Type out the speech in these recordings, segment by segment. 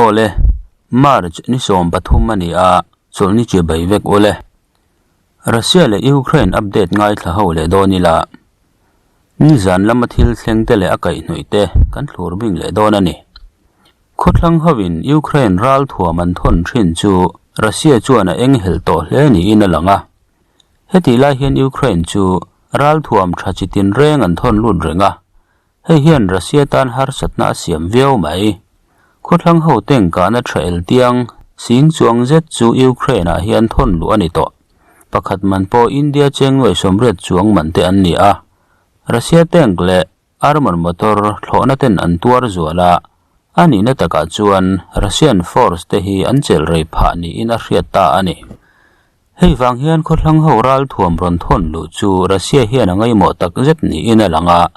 Awle, March ni 13 a ni a, chawlhni chi bai vek ule. Russia leh Ukraine update ngaithla ho leh dawn ila, nizan lama thil thleng te leh a kaihhnawih te kan thlur bing leh dawn a ni. Khawthlang hovin Ukraine ral thuam an thawn thin chu Russia chuan a enghelh tawh hle niin a lang a. Hetih lai hian Ukraine chu ral thuam tha chi tinreng an thawn lut reng a, hei hian Russia tan harsatna a siam viau mai. Khawthlang ho tengkahna tha el tiang sing chuang zet chu Ukraine ah hian thawn luh a ni tawh. Pakhat man pawh India cheng nuai sawmriat chuang man te an ni a. Russia tank leh Armour motor thlawhna ten an tuar zual a, a nihna takah chuan Russian force te hi an chelh rei phah niin a hriat ta a ni. Hei vang hian khawthlang ho ralthuam rawn thawn luh chu Russia hian a ngaihmawh tak zet niin a lang a,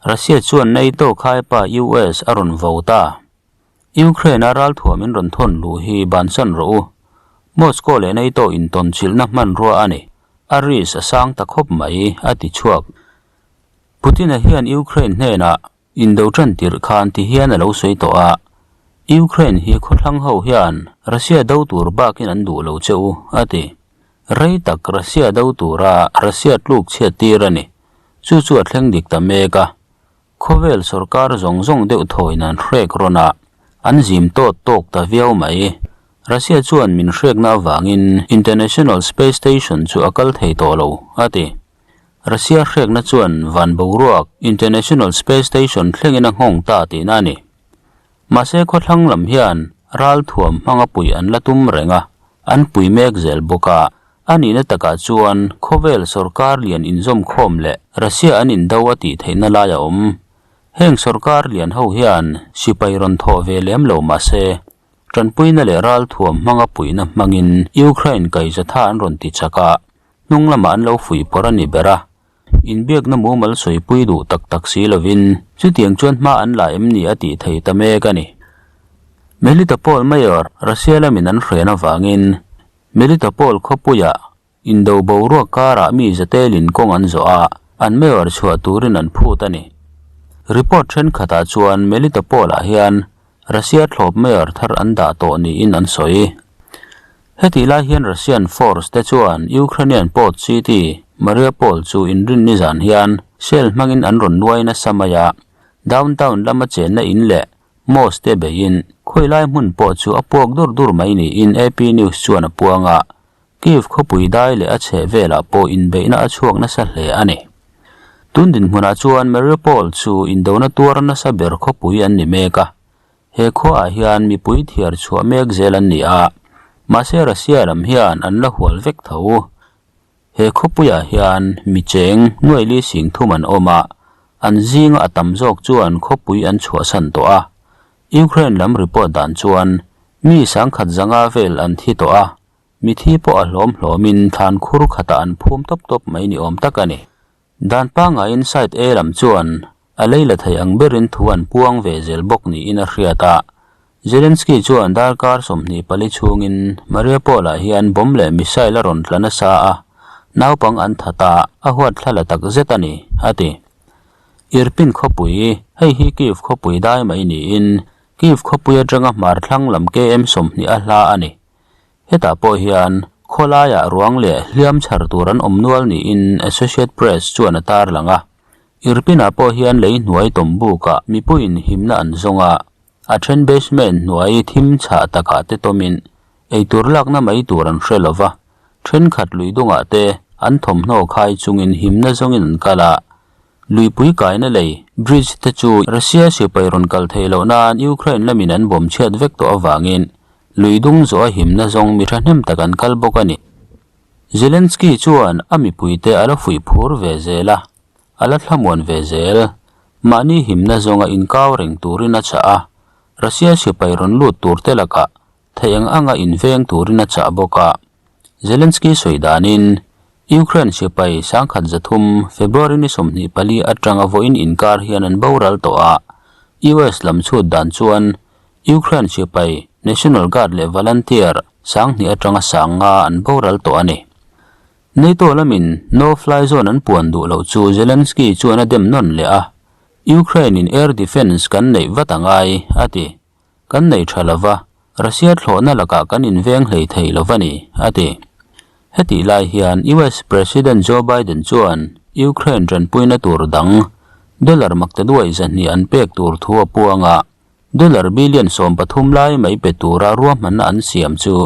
Russia chuan NATO khaipa US a rawn vo ta. Ukraine a ralthuam in rawn thawn luh hi bansan rawh u. Moscow leh NATO intawnchilhna hmanrua a ni. A risk a sang ta khawp mai, a ti chhuak. Putin-a hian Ukraine hnenah indo tan tirh khan ti hian a lo sawi tawh a, Ukraine hi khawthlang ho hian Russia do tur bakin an duh lo che u, a ti. Rei tak Russia do tura Russia tluk chhiat tir a ni. Chu chu a thleng dik ta mek a. Khawvel sorkar zawng zawng deuh thawiin an hrek rawn a, an zim tawt tawk ta viau mai. Russia chuan min hrekna avangin International Space Station chu a kal thei tawh lo, a ti. Russia hrekna chuan van boruak International Space Station thlengin a nghawng ta tihna a ni. Mahse khawthlang lam hian ralthuam hmanga pui an la tum reng a, an pui mek zel bawk a. A nihna takah chuan khawvel sorkar lian inzawmkhawm leh Russia an indo a tih theihna lai a awm. Heng sorkar lian ho hian sipai rawn thawh ve lem lo mahse tanpuina leh ralthuam hmanga puihna hmangin Ukraine kaizatha an rawn ti chak a. Hnung lamah an lo fuih pawrh a ni ber a, inbiakna mumal sawipui duh tak tak si lovin chutiang chuan hma an la em ni a tih thei ta mek a ni. Melitopol Mayor Russia lamin an hren avangin Melitopol khawpuiah indo boruak karah mi zatelin kawng an zawh a, an Mayor chhuah turin an phut a ni. Report thenkhatah chuan Melitopol-ah hian Russia thlawp mayor thar an dah tawh niin an sawi. Hetih lai hian Russian force te chuan Ukrainian port city Mariupol chu inrinni zan hian shell hmangin an rawn nuai nasa mai a, downtown lama chenna in leh mosque te beiin khawilai hmun pawh chu a puak dur dur mai niin AP News chuan a puang a, Kyiv khawpui dai leh a chheh velah pawh inbeihna a chhuak nasa hle a ni. Tun dinhmunah chuan Mariupol chu indona tuar nasa ber khawpui an ni mek a. He khuaah hian mipui thiar chhuah mek zel an ni a, mahse Russia lam hian an la hual vek tho. He khawpuiah hian mi cheng nuaili sing thum an awm a, an zinga a tam zawk chuan khawpui an chhuahsan tawh a. Ukraine lam report dan chuan mi sangkhat zanga vel an thi tawh a, Mithi pawh a hlawm hlawmin thlan khur khatah an phum tawp tawp mai ni awm tak a ni. Dan pangaiin side A lam chuan a lei la thei ang berin thu an puang ve zel bawk niin a hriat a. Zelensky chuan darkar 24 chhungin Mariupol-ah hian bomb leh missile a rawn tla nasa a, naupang an that a, a huat thla la tak zet a ni, a ti. Irpin khawpui, hei hi Kyiv khawpui dai mai niin Kyiv khawpui atanga hmar thlang lam KM 20 a hla a ni. Hetah pawh hian khawlaiah ruang leh hliam chhar tur an awm nual niin Associate Press chuan a tarlang a. Irpinah pawh hian lei hnuai tawm bukah mipuiin himna an zawng a, a then basement hnuai thim chhah takah te tawmin eitur lakna mai tur an hre lova, thenkhat lui dungah te an thawmhnaw khai chungin himna zawngin an kal a. Luipui kaina lei, bridge, te chu Russia sipai rawn kal theih loh nan Ukraine lamin an bawm chhiat vek tawh avangin lui dung zawh a himna zawng mi thahnem tak an kal bawk a ni. Zelensky chuan a mipuite a la fuih phur ve zel a, a la thlamuan ve zel. Mahni himna zawnga inkau reng turin a chah a, Russia sipai rawn lut tur te lakah theih ang anga inveng turin a chah bawk a. Zelensky sawi danin, Ukraine sipai sangkhat zathum February ni 24 atanga vawiin inkar hian an boral tawh a, US lam chhut dan chuan Ukraine sipai National Guard leh Volunteer 2000 atanga 5000 an boral tawh a ni. NATO lamin no fly zone an puan duh loh chu Zelensky chuan a dem nawn leh a, Ukraine in air defence kan neih vat angai, a ti. Kan nei tha lo va, Russia thlawhna lakah kan inveng hlei thei lo va ni, a ti. Hetih lai hian US President Joe Biden chuan Ukraine tanpuina tur dang dollar maktaduai 200 an pek tur thu a puang a, dollar billion 13 lai mai pe tura ruahmanna an siam chu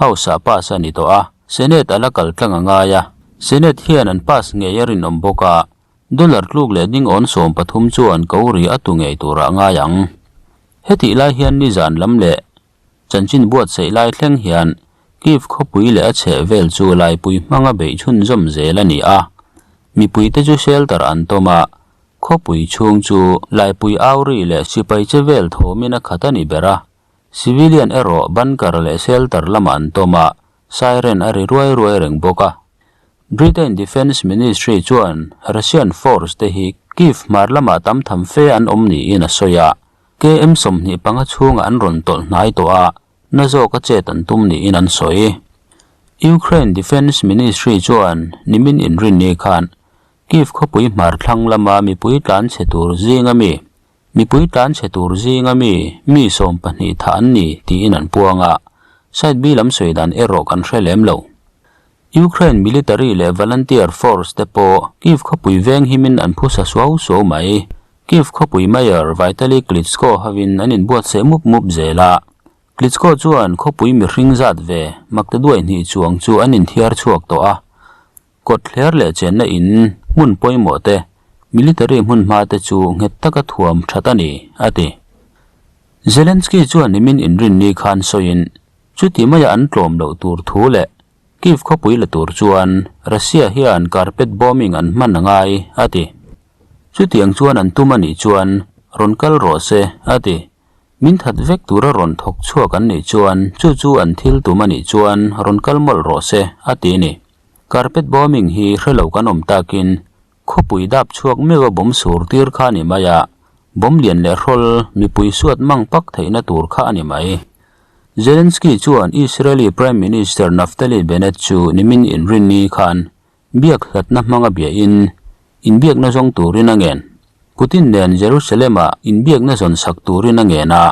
House-ah pass a ni tawh a, Senate a la kal tlang a ngai a, Senate hian an pass ngei a rinawm bawk a, Dollar tluk leh ding awn 13 chuan ko ri a tu ngei turah ngai ang. Hetih lai hian nizan lam leh chanchin buatsaih lai thleng hian Kyiv khawpui leh a chheh vel chu laipui hmanga beih chhunzawm zel a ni a. Mipuite chu shelter an tawm a, khawpui chhung chu laipui auri leh sipai che vel thawmin a khat a ni ber a. Civilian erawh bunker leh shelter lamah an tawm a, siren a ri ruai ruai reng bawk a. Britain Defence Ministry chuan Russian force te hi Kyiv hmar lamah tam tham fe an awm niin a sawi a, KM 25 chhungah an rawn tawlh hnai tawh a, na zawka chet an tum niin an sawi. Ukraine Defence Ministry chuan nimin inrinni khan Kyiv khawpui hmar thlang lama mipui tlan chhe tur zinga mi Mipui tlan chhe tur zinga mi mi 20 thah an ni tiin an puang a, side B lam sawi dan erawh kan hre lem lo. Ukraine military leh volunteer force te pawh Kyiv khawpui veng himin an phusa suau suau mai. Kyiv khawpui Mayor Vitali Klitschko hovin an inbuatsaih mup mup zel a. Klitschko chuan khawpui mihring zat ve maktaduai hnih chuang chu an inthiar chhuak tawh a. Kawt thler leh chenna in hmun pawimawh te, military hmun hma te chu nghet taka thuam that a ni, a ti. Zelensky chuan nimin inrinni khan sawiin chuti maia an tlawm loh tur thu leh Kyiv khawpui la tur chuan Russia hian carpet bombing an hman a ngai, a ti. Chutiang chuan an tum a nih chuan rawn kal rawh se, a ti. Min that vek tura rawn thawk chhuak an nih chuan chu chu an thil tum a nih chuan rawn kal mawlh rawh se, a ti a ni. Carpet bombing hi hre lo kan awm takin khawpui dap chhuak meuh a bomb sur tir kha a ni mai a, bomb lian leh hrawl mipui suat mang pak theihna tur kha a ni mai. Zelensky chuan Israeli Prime Minister Naftali Bennett chu nimin inrinni khan biak hlatna hmanga biahin inbiakna zawng turin a ngen. Putin nen Jerusalem-ah inbiakna zawn sak turin a ngen a,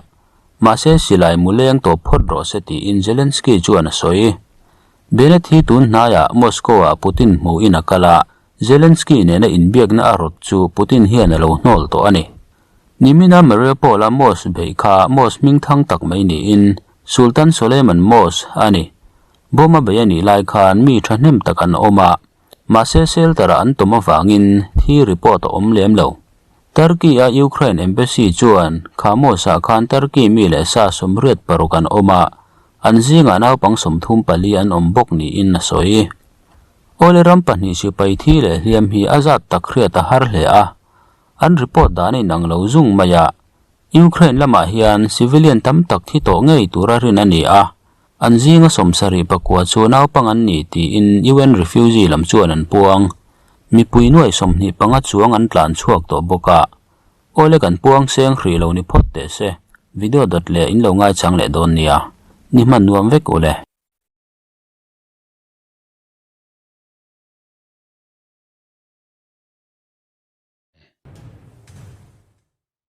mahse silai mu leng tawp phawt rawh se tiin Zelensky chuan a sawi. Bennett hi tun hnaiah Moscow-ah Putin hmuhin a kal a, Zelensky nena inbiakna a rawt chu Putin hian a lo hnawl tawh a ni. Nimina Mariupol-a mosque beih kha mosque hmingthang tak mai niin Sultan Suleiman Mosque a ni. Bomb a beih a nih lai khan mi thahnem tak an awm a, mahse shelter-ah an tawm avangin thi report a awm lem lo. Turkey-a Ukraine Embassy chuan kha mosque-ah khan Turkey mi leh sa 86 an awm a, An zingah naupang 34 an awm bawk niin a sawi. Awle ram pahnih sipai thi leh hliam hi a zat tak hriat a har hle a, an report dan a inang lo zung mai a. Ukraine lamah hian civilian tam tak thi tawh ngei tura rin a ni a, an zinga 74 chu naupang an ni tiin UN refugee lam chuan an puang. Mipui nuai 25 chuang an tlan chhuak tawh bawk a. Awle kan puang seng hrih lo ni phawt teh se, video dawt leh in lo ngaichang leh dawn nia, ni hman nuam vek ule.